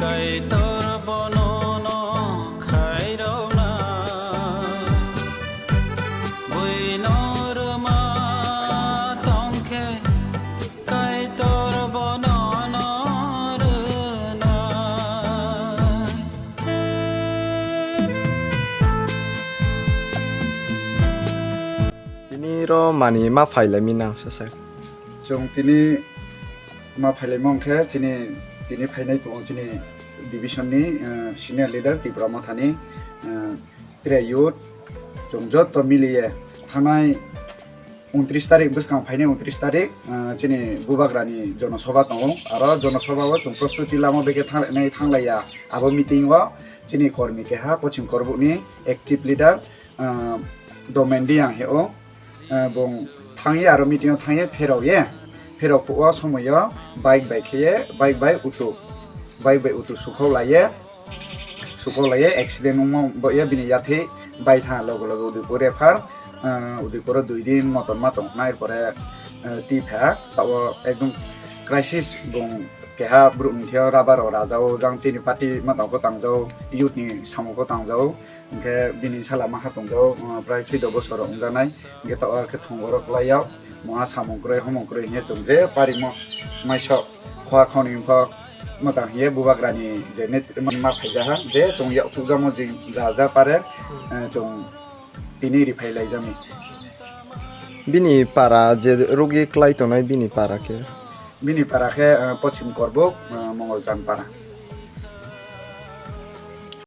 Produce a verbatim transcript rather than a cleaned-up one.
Kaitor bono no khairokna, buino rwma tongkhe, Kaitor bono no rwna. Tini ro mani ma phailai mi nang sasa. Chwng tini ma phailaimung khe chini tini phainai tongo chini division ni, eh, senior leader Tipra Mothani, eh, Tre Youth. Chwng joto miliye thanai untris tarik bwskang phainai untris tarik, eh, chini Bubagrani Jonosobha tongo. Aro Jonosobha o chwng prostuti lama beke thanglai, thanglaiya. Abo meeting o chini kormi keha Pochim Korbuk ni active leader, ah, Domendi ang he o, ah, bung thangye aro meeting o thangye pherok ye, pherok o somoi o bike bai khe ye, bike bai utu, bike bai utu sukhok lai ye, sukhok lai ye accident wngma bo ye bini yathwi bai tha logo logo Udaipur refer, ah, Udaipur o dui din motor ma tong nai pore, ah, twi pha tabo ekdom crisis bung keha brouh ni theo rubber o raja o jang chini party ma tong ko tang jao youth ni samung ko tang jao. Hwnkhe bini sala ma ha tong jao, uh, prai chwda bosor rok wngjaknai. Hwnkhe to, uh, khe thongborok kwlai yao. Moha samung kwrwi, homung kwrwi hwnwi chwng je parimo maisok khwa khoni wngkha. Mwtang hiye Bubagrani je net ma phaijak ha, je chwng yak chukjakmo jing ja ja pare, uh, chwng tini riphai laijakni. Bini para je rugi kwlai tongnai bini para khe? Bini para khe, uh, Pochim Korbuk, uh, Mongolchan para.